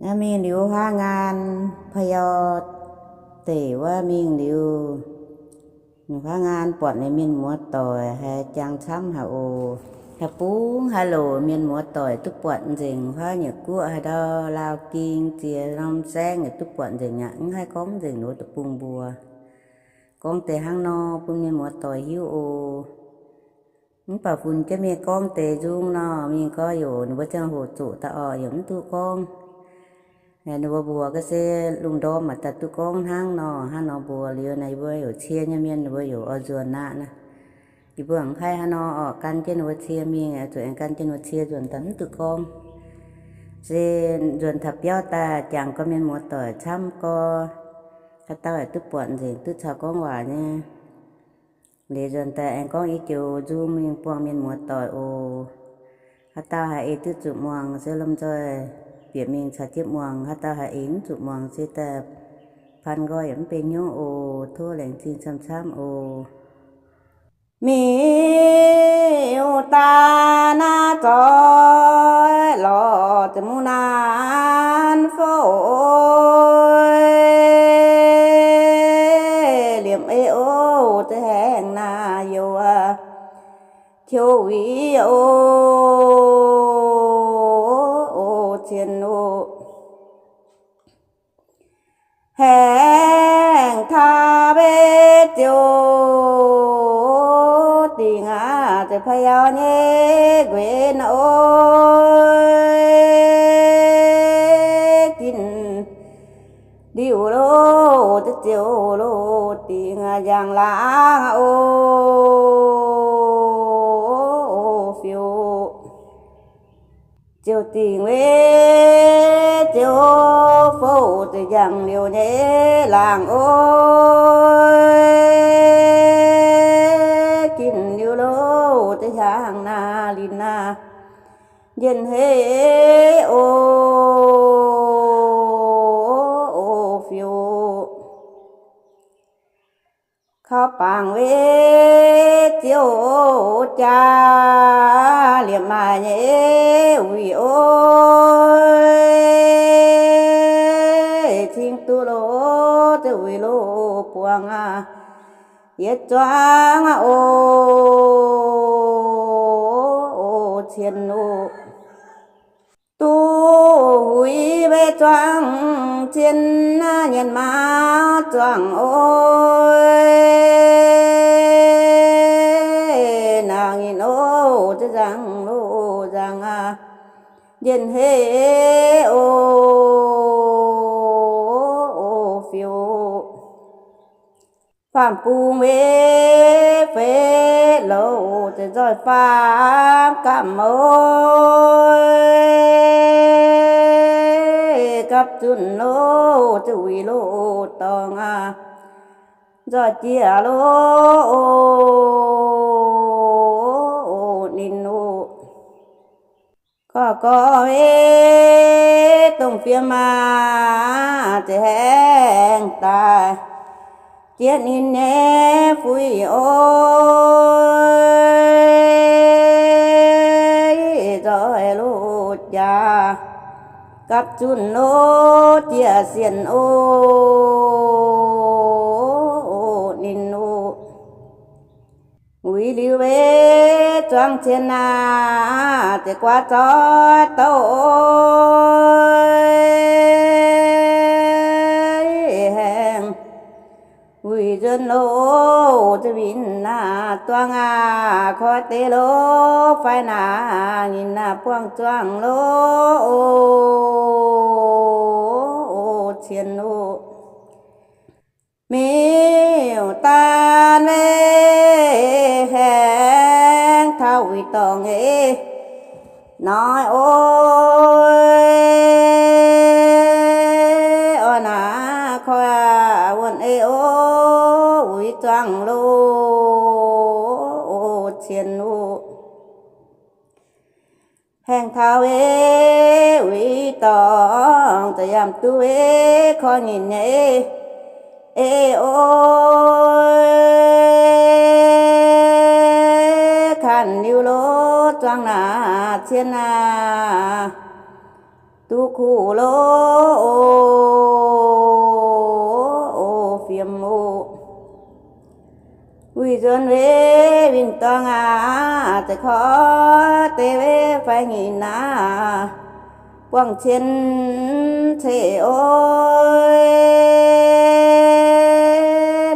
Mingh liuz huaav ngaan, Pa'you deic wuov mingh liuz, huaav ngaan buatc ninh mienh muoz-doic haiz jangx camv haic oc. Haaix bung haaix loc mienh muoz-doic duqv buatc nzengc, huaav nyei guoqv haaix ndau, Laauv Ging, ziex norm saengv yaac duqv buatc nzengc aqv. Mv haih gorngv nzengc loz deic-bung mbuo. Gorngv deix hnangv nor bun mienh muoz-doic hiuv oc. Mv baac funx jienv mienh gorngv deix nzung nor, mingh gorngv youc ninh mbuo ziangh hoc zoqc daaih orqc, yaac mv duqv gorngv. Ninh mbuo mbuox ga'sie lungh ndorm maaih daaih duqv gorngv hnangv nor, hnangv nor mbuox liuz naaic, yie mbuo youc cie nyei mienh ninh mbuo youc oix nzuonx aqv naaic. Yie mbuo mv haih hnangv nor orqc, gan jienv ninh mbuo cie mingh, zuqc aengx gan jienv ninh mbuo cie nzuonx daaih mv duqv gorngv. Se nzuonx taux biauv daaih jangx gorqv mienh muoz-doic camv gorx, haaix dauh yaac duqv buatc nzengc, duqv caux gorngv waac nyei. Liuz nzuonx daaih aengx gorngv i joux nzung mingh buangh mienh muoz-doic oc. Haaix dauh haiz eix duqv zuqc muangx se lomh nzoih bieqc mingh caux jienv muangx. Haaix dauh haiz eix mv zuqc muangx se daaih paan nqoi yaac mv benx hnyouv oc. Tov laengz zingh camv-camv oc. Miuc-daan naaiv zoih lorz ziepc mu naanv fouv, liemh ei oc, za'haengh naaiv youh aqv, qiu wic oc, cien oc. Haengh taux mbe ziouc dingc aqv, ziouc Pa'you nyei nquenx oc. Ginv liuz loh, ziouc loh dingc njang laangz oc, fiuv. Ziouc dingc mbe ziouc fouv ziouc njang liouh nyei laangz oc. Ginv liuz loh, ziouc hiaangx naaiv linz naaiv njien-hei oc, fiuv. Kaux bangc mbe ziouc jaa liepc maaih nyei wuic oc. Cing duqv loh, ziouc wuic loh buangh aqv, yietc zuangx aqv oc, cien oc. Duqv wuic mbe zuangx cien, nyienx maauh zuangx oc. Naanc nyinc oc, za'nzangc loh nzangc aqv, njien-hei oc, fiuv. Faam-bung mbe feix louc, ziouc nzoih faam gamh oc. Gapv zunh loh, ziouc wuic loh dorngx aqv, nzoih jiex loh oc, ninh oc. Gorx-gorx mbe dongh fiem aqv, ziouc haengh daaih jiex ninh nyei fuiv oc. Nzoih loh jaax gapv zunh loh jiex sienh oc, ninh oc. Wuic liuz mbe zuangx cien aqv, ziouc guaax zoih douh oc. Haengh wuic nzuonx loh, ziouc minc aqv, zuangx aqv, koi deix loh fai naanc nyinc aqv, buangh zuangx loh oc, cien oc. Miuc-daan mbe haengx taux wuic dorngx nyei noic oc. Oix naaic koi wuonh ei oc, wuic zuangx loh, cien oc. Haengx taux mbe wuic dorngx, ziouc yaac duqv mbe koi nyinc nyei ei oc. Kanh liuz loh, zuangx naaic cien aqv, duqv kuh loh Juon wei win-dorngh aac, za'gengh deix wei fai nyei naaic, buangh cien ceix oc.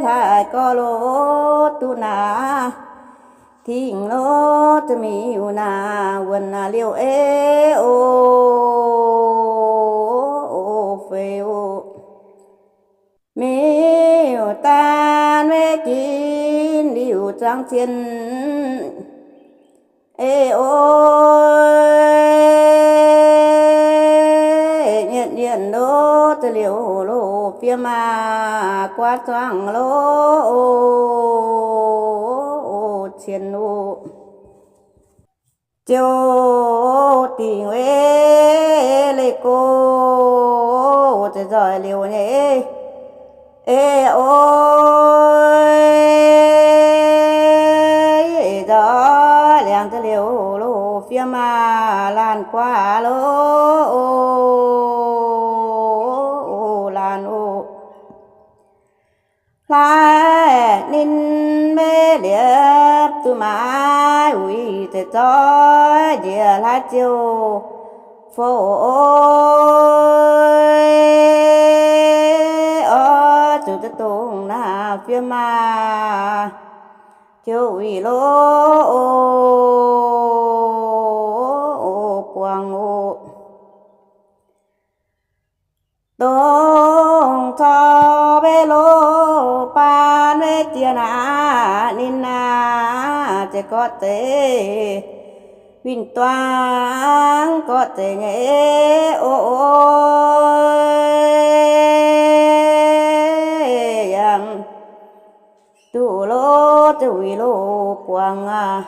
Hlaaix gorx loz duqv naaic, tingh loz za'gengh miuc naaic, wuonh naaic liouh ei oc, feix oc. Miuc-daanh wei ginv liuc zuangx cien ei oc. Nyietv nyietv loz za'liouh loz fiem aac, guaav zuangx loz cien oc. Ziouc dingc wei leih go, za'gengh nzoih liouh nyei ei oc. Nzoih liangx za'liouh loz fiem aac, laanh guaav loz laanh oc. Hlaaix ninh maiv liepc duqv maaiz wuic, za'gengh zoih njiec hlaaix ziouc fouv oc. Oix zuqc za'gengh dongh naaic fiem aac, ziouc wuic loz buangh oc. Dongh corc maiv loz baan maiv diex naaic, ninh naaic za'gengh gorqv-zeic, win-dorngh gorqv-zeic nyei oc. Yaac duqv loz za'gengh wuic loz buangh aac,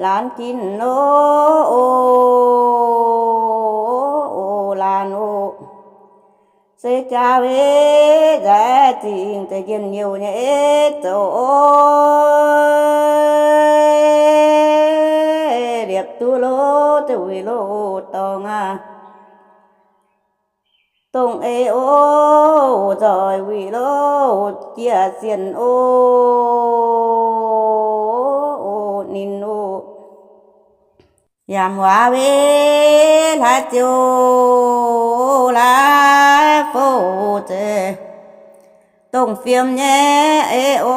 laanh ginv loz oc, laanh oc. Se jaax wei nzaic zingh deix njien-youh nyei ei zoux oc. Liepc duqv loz za'gengh wuic loz dorngx aac, dongh ei oc, nzoih wuic loz jiex sienh oc, ninh oc. Yaac muangx wei hlaaix ziouc laaix fouv zeic, dongh fiem nyei ei oc,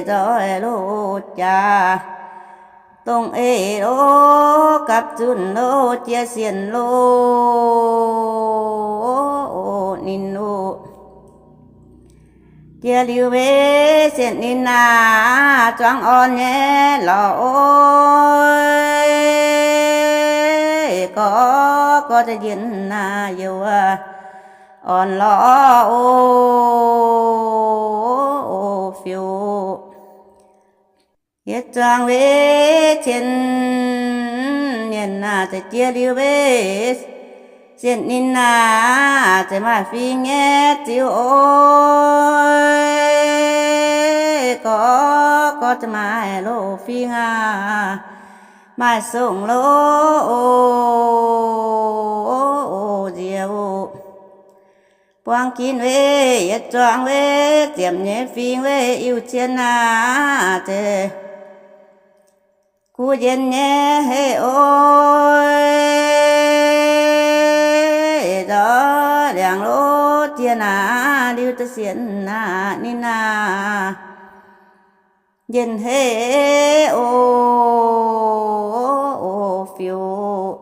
nzoih loz jaax, dongh ei loz gapv zunv loz jiex sienh loz, ninh oc. Jiex liuz wei sienh ninh naaic, zuangx orn nyei lorqc oc. Gorx gorx da'njienv naaic youh orn lorqc oc, fiuv. Yietc zuangx wei cien mienh naaic, za'gengh jiex liuz wei sienh ninh naaic, za'gengh maaih fing nyei ziux oc. Gorx gorx za'gengh maaih loz fing aac, maaih songx loz oc, nziex oc. Buangh ginv wei yietc zuangx wei ziepc nyeic fingx wei iu-cien naaic, za'gengh kuv njien nyei hei oc. Nzoih liangx loz jiex naaic, liuz da'sienh naaic ninh naaic, njien hei oc, fiuv.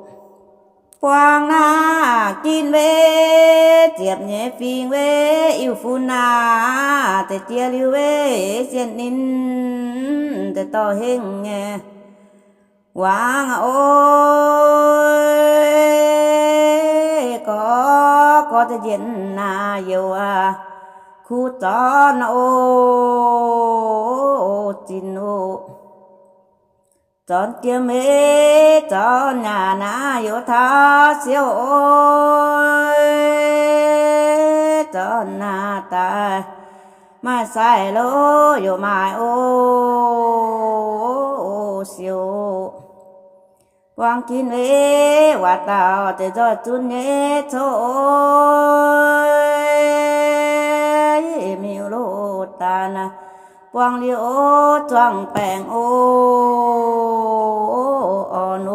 Buangh naaic ginv wei ziepc nyeic fingx wei iu-fun naaic, za'gengh jiex liuz wei sienh ninh, za'gengh dorh hengh nyei wangc oc. Gorx gorx da'njienv naaic youh aac, kuv zornv oc, zinh oc. Zornv jiem wei zornv nyaah naaic youh taux siouv oc. Zornv naaic daaih maaih sai loz youh maaic oc, siouv. Buangh ginv wei waac dauh zeix nzoih zunv nyei coqv oc. miuc loz-daanh buang liuz o, zuangx baengc o, orn o.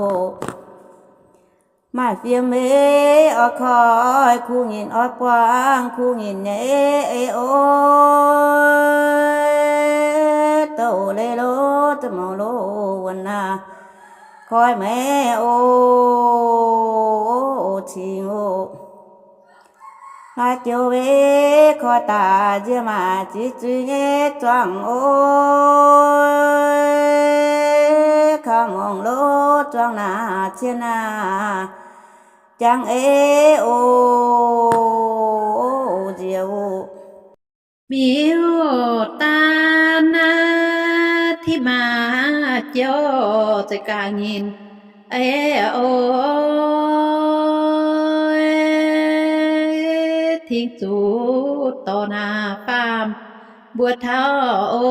Maaih fiem ei oix koi, kuv nyinc oix buangv, kuv nyinc nyei ei o, douc leiz loz, za'mouz loz wuonh naaiv, koi maiv o, cingx o. Laaix joux ei koi daaih nzie maac ziqc zuiz nyei zuangx o, kaux mungz loz zuangx naaic cien naaic, jangx ei o, nziex o. Miuc-daanh naaiv tipv maac jouv za'gengh nyinc ei o, tingx zuqc dorh naaiv faam mbuo taux o,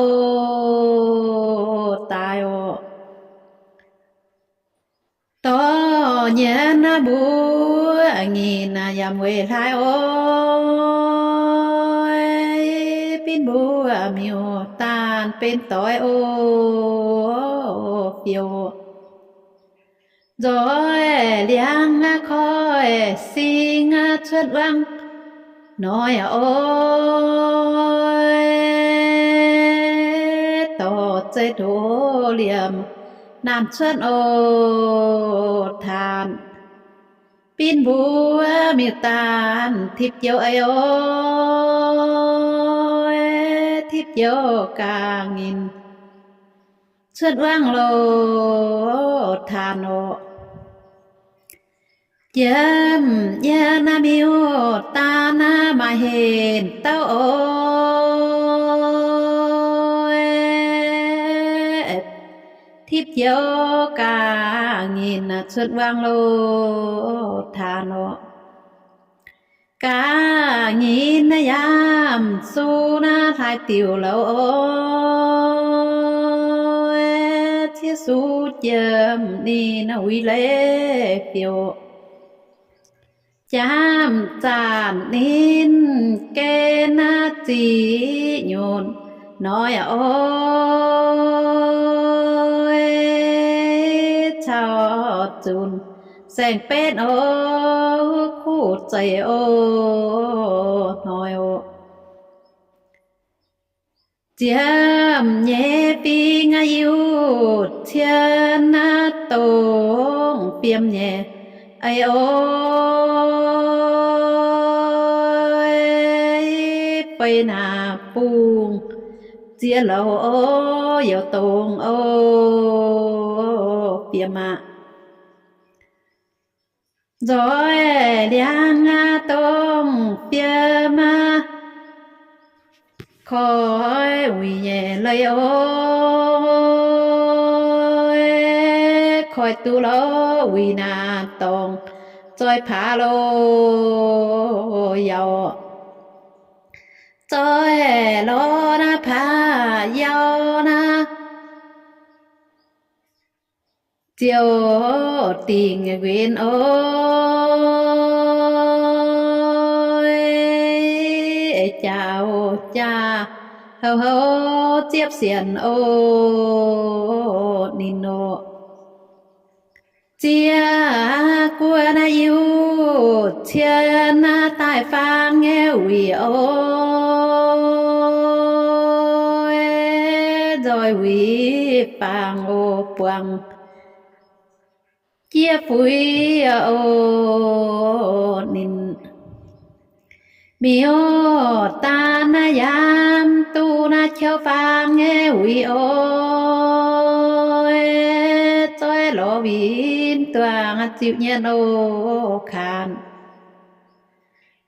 daaih o. Dorh nyienx naaiv mbuo nyinc yaac weic hlaaix o, binv mbuo miuc-daanh benx doix o, fiou. Nzoih liangx aqv, koiv sing aqv, cuotv wangv noic o, dorh zeiv ndoqv liemh naamh cuotv o, taanc binv mbuo miuc-daanh tipv joux ei o, tipv joux ga'nyinc cuotv wangv loz-daanh oc. Jiem yiem naaiv miuc-daanh naaiv maaih henv dauh oc, tipv joux ga'nyinc cuotv wangv loz-daanh oc. Ga'nyinc naaiv yaac su naaiv hlaaix diuc louh oc, ciev su jiem ninh uix leiz fiouv. Jiem zaanc ninh gen naaiv ziqc nyutc noic oc, caux zunc saeng-betv oc, kuv zeiz oc, hnoi oc. Ziepc nyeic fingx yiuh cien dongh fiem nyei ei oc, fei naaic bungx ziex louh oc, youc dongh oc, fiem aqv. Nzoih liangx aqv, dongh fiem aqv, koiv wuic nyei leiz oc, koiv duqv louh wuic naaic dorngx zoih paax loz-yauh, zoih lorz naaiv paax yauh naaiv ziouc dingc nquenx oc, jaax jaax houv houv ziepv sienx oc, ninh oc. Ziec guoqv naaiv yiuh cien naaiv daaih faang nyei wuic oc, nzoih wuic faang oc, buangh jieqv fuix oc, ninh miuc-daanh naaiv yaac duqv naaiv qouv faang nyei wuic oc, zoih lorz win duangx ziux nyienh oc, kanh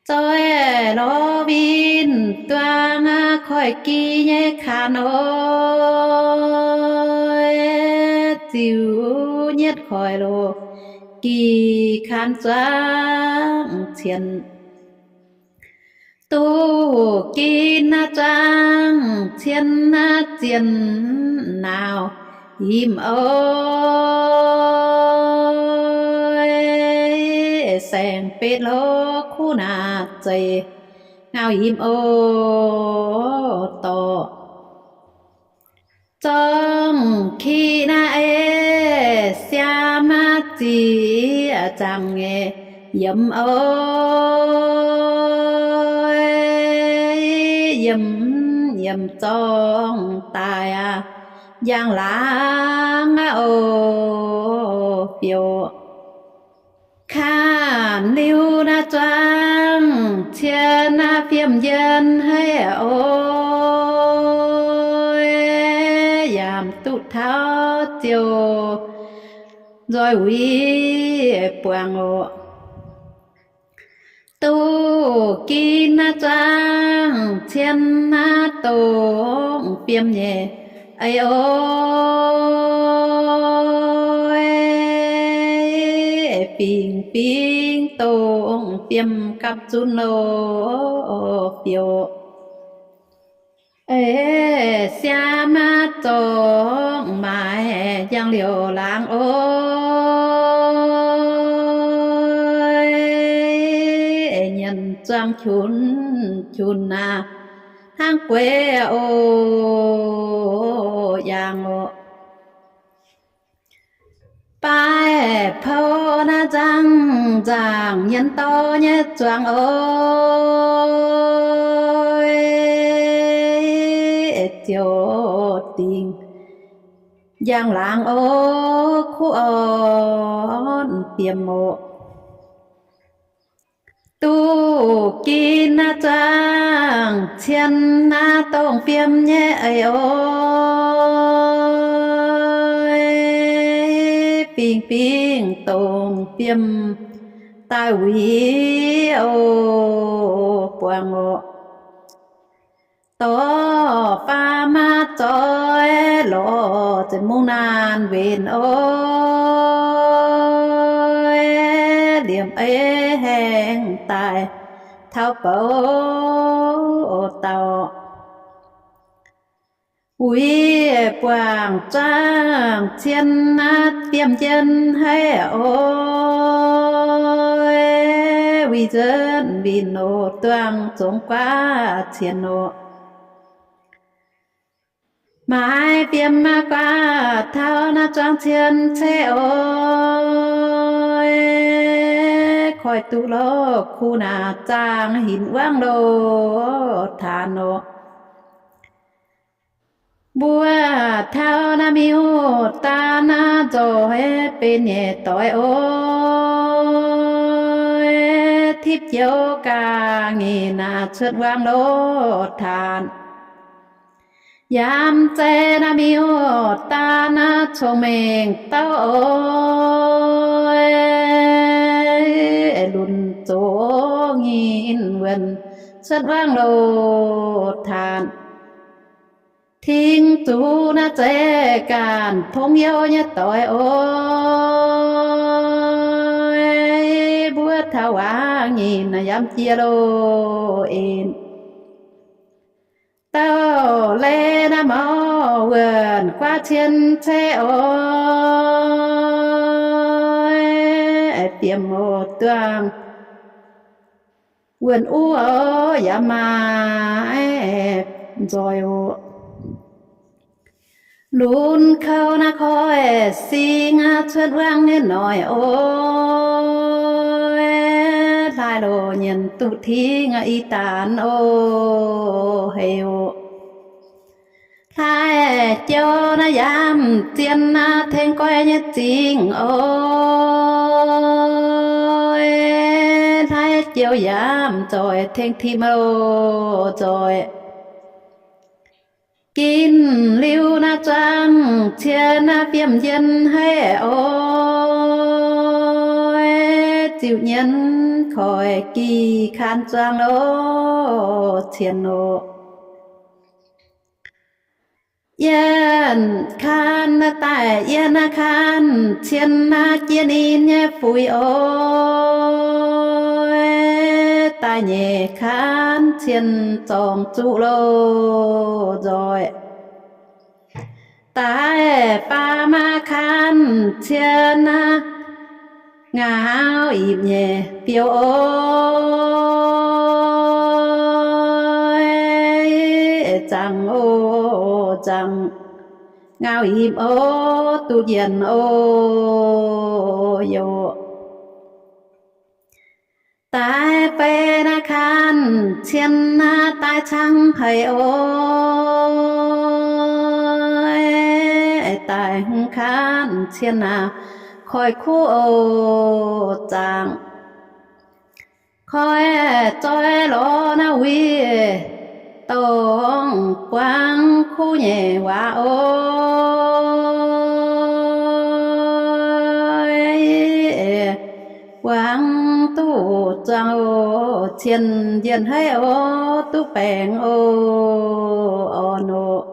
zoih lorz win duangx koiv-gih nyei kanh oc, ziux nyienh koiv loz-gih kanh zuangx cien, duqv gin naaiv zuangx cien naaiv zienh nauz imh oc, saeng-betv loz kuv naaic zeiz ngau yiem oc. Dorh zorngv ki naaiv ei siaa maiv ziec zaangc nyei yiem oc. Yiem, yiem zorngv daaih aqv, njang laangz aqv oc, biouc. Kaanv liuz naaiv zuangx cien naaiv fiem njien haic oc. Yaac duqv taux ziouc nzoih wuic buangh oc. Duqv ginv naaiv zuangx cien naaiv dongh fiem nyei ei oc. Fingx fingx dongh fiem gapv zunv oc, biouc. Ei siaa maiv zorngv maaiz njang liouc laangz oc. Nyienz zuangx qunx qunx aac, hnangv gueix oc, yangh oc. Baaix pou naaiv nzangc nzangc nyienz dorh nyei zuangx oc. Ziouc dingc njang laangz oc, kuv orn fiem oc. Duqv ginv naaiv zuangx cien naaiv dongh fiem nyei ei oc. Fingx fingx dongh fiem daaih wuic oc, buangh oc. Dorh faam maiv zoih lorz ziepc mungv naanc wenc oc. Liemh ei haengh daaih taux bouc dauh. Wuic buangh zuangx cien naaiv fiem njien haic oc. Wuic nzuonx winh oc, duangh zongx guaav cien oc. Maaiz fiem maiv guaav taux naaiv zuangx cien ceix oc. Koiv duqv lorz kuv naaic zaangh hinc wangv loz-taanx oc. Mbuo taux naaiv miuc-daan naaiv nzoih benx nyeic doix oc. Tipv joux ga'nyiec naaic cuotv wangv loz-taanx. Yaac mv zeiz naaiv miuc-daan naaiv cong-mengh dauh oc. Lunx zoqc nyinh wuonh cuotv wangv loz-taanx. Ting zuqc naaiv zeiz ganh tongv youh nyei doix oc. Mbuo taux wangv nyinh naaic yaac mv jiex loz-en. Dauh leiz naaiv maux wuonh guaav cien ceix oc. Diemv oc, duangh wuonh uv oc, yaac maaih nzoih oc. Lunx kouv naaiv koiv sing cuotv wangv nyei noic oc. Hlaaix loz nyienz duqv tingx i daanx oc, heix oc. Hlaaix joux naaiv yaac mv zien naaiv tengx goiv nyei zingh oc. Hlaaix joux yaac mv zoih tengx tim oc, nzoih. Ginv liuz naaiv zuangx cien naaiv fiem njien haic oc. Ziux nyienz koiv gih kaan zuangx oc, cien oc. Yienh kaan naaiv daaih, yienh naaiv kaan cien naaiv jiex ninh nyei fuix oc. Daaih nyeic kaan cien zorngx zuqv loz-nzoih. Daaih faam maiv kaan cien naaiv ngaauv ipv nyei biouv oc. nzangc o, nzangc ngau imh o, duqv njienc o, yoc. Daaih feix naaiv kanh cien naaiv daaih cangv haic oc. Daaih hmz kanh cien naaiv koiv kuv oc zaangc. Koi zoi lorz naaiv wuic dongh buangv kuv nyei waac oc. Buangv duqv zuangx oc, cien njien-heiv oc, duqv baengh oc, orn oc.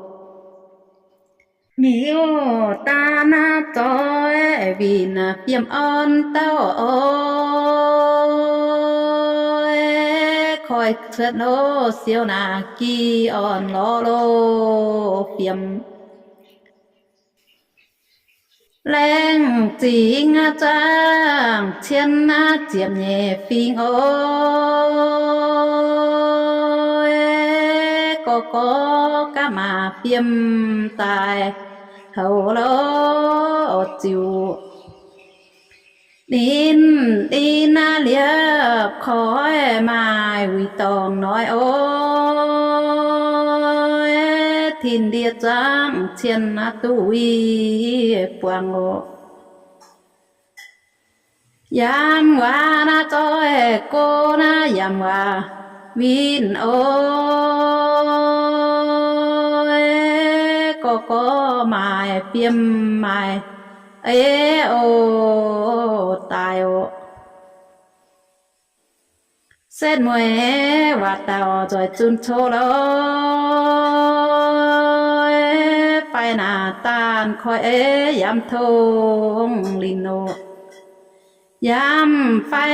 Miuc daaih naaiv zoih winh fiem orn dauh oc. Koi cuotv oc, siou naaiv gih orn lorz loh fiem. Laengz zingh aqv, zaangc cien aqv, ziepc nyeic fingx oc. Gorx gorx gaav maac fiem daaih houx loh ziux. Ninh, ninh naaiv liepc koiv maaih wuic dorngh noic oc. Tin-ndie zaangc cien aqv, duqv wuic buangh oc. Yamv waac naaiv zoih go naaiv yamv waac winh oc. Gorx gorx maaih fiem maaih ei oc, daaih oc. Setv mueiz waac dauh nzoih zunh coqv loh, fai naaic daanh koiv ei yamv tong linh oc. Yamv fai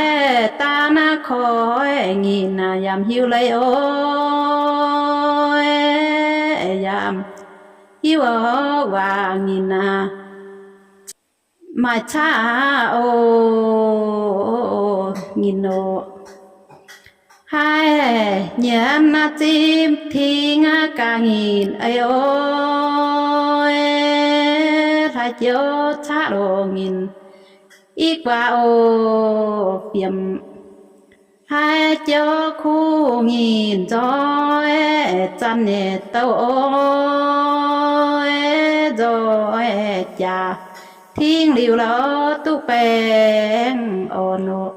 daanh naaiv koiv nyinh naaic yamv hiuv leiz oc. Yamv hiuv oc waac nyinh naaic maaih caqv oc, nyinh oc. Haih nyienz naaiv zipv ting aqv, gaax nyinh ei oc. Hlaax jouv caqv loh nyinh i guaax oc, fiem. Hlaax jouv kuv nyinh nzoih zanc nyei douh oc, nzoih jaax tingv liuz lorz duqv baengh orn oc.